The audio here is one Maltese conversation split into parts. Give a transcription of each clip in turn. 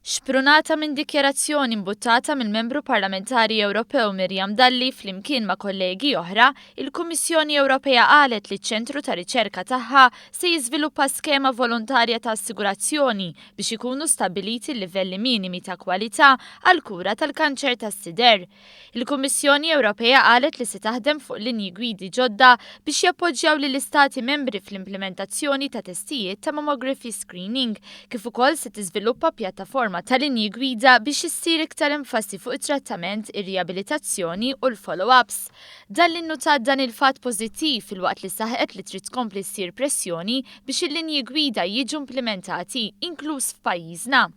Xprunata minn dikjarazzjoni mbuttata mill-Membru Parlamentari Ewropew Miriam Dalli flimkien ma' kollegi oħra, il-Kummissjoni Ewropea qalet li ċ-ċentru ta' riċerka tagħha se jiżviluppa skema volontarja ta' assigurazzjoni biex ikunu stabbiliti l-livelli minimi ta' kwalità għall-kura tal-kanċer tas-sider. Il-Kummissjoni Ewropea qalet li se taħdem fuq linji gwidi ġodda biex jappoġġjaw lill-Istati Membri fl-implimentazzjoni ta' testijiet ta' mammography screening, kif ukoll se tiżviluppa pjattaforma ta' linji gwida biex issir iktar enfasi fuq it-trattament, ir-riabilitazzjoni u l-follow-ups. Dalli nnutat dan il-fatt pożittiv filwaqt li saħqet li trid tkompli ssir pressjoni biex il-linji gwida jiġu implimentati, inkluż f'pajjiżna.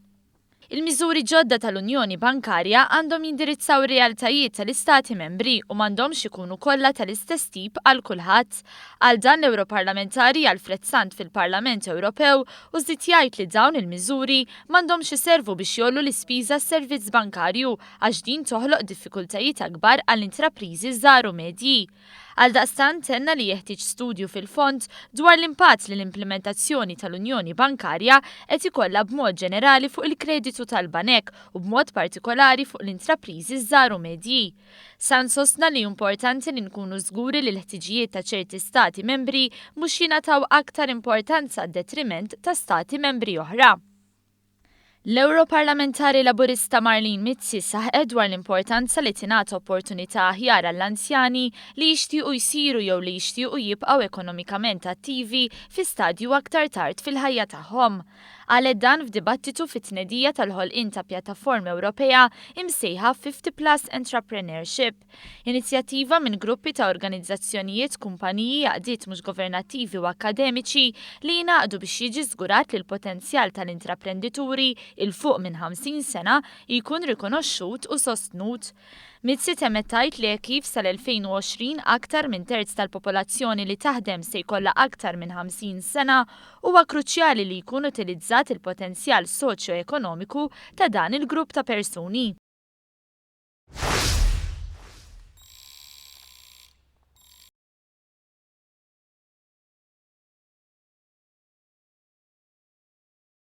Il-miżuri ġodda tal-Unjoni Bankarja għandhom jindirizzaw ir-realtajiet tal-Istati Membri u m'għandhomx ikunu kollha tal-istess tip għal kulħadd. Qal dan l-Ewroparlamentari Alfred Sant fil-Parlament Ewropew u żied jgħid li dawn il-miżuri m'għandhomx iservu biex jgħollu l-ispiża għas-servizz bankarju għax din toħloq diffikultajiet akbar għall-intrapriżi żgħar u medji. Għaldaqstant tenna li jeħtieġ studju fil-fond dwar l-impatt li l-implimentazzjoni tal-Unjoni Bankarja qed ikollha b'mod ġenerali fuq il-kreditu tal-banek u b'mod partikolari fuq l-intrapriżi żgħar u medji. Sant sostna li importanti li nkunu żguri li l-ħtiġijiet ta' ċerti stati membri mhux jingħataw aktar importanza għad-detriment ta' stati membri oħra. L-Ewroparlamentari Laburista Marlene Mizzi saħqet dwar l-importanza li tingħata opportunità aħjar għall-anzjani li jixtiequ jsiru jew li jixtiequ jibqgħu ekonomikament attivi fi stadju aktar tard fil-ħajja tagħhom. Qalet dan f'dibattitu fit-tnedija tal-ħolqien ta' pjattaforma Ewropea imsejħa 50 Plus Entrepreneurship. Inizjattiva minn gruppi ta' organizzazzjonijiet, kumpaniji, għaqdiet mhux governattivi u akkademiċi li jingħaqdu biex jiġi żgurat li l-potenzjal tal-intraprendituri 'il fuq minn 50 sena jkun rikonoxxut u sostnut. Mizzi temmet tgħid li hekk kif sal-2020 aktar minn terz tal-popolazzjoni li taħdem se jkollha aktar minn 50 sena, huwa kruċjali li jkun utilizzat il-potenzjal soċjo-ekonomiku ta' dan il-grupp ta' persuni.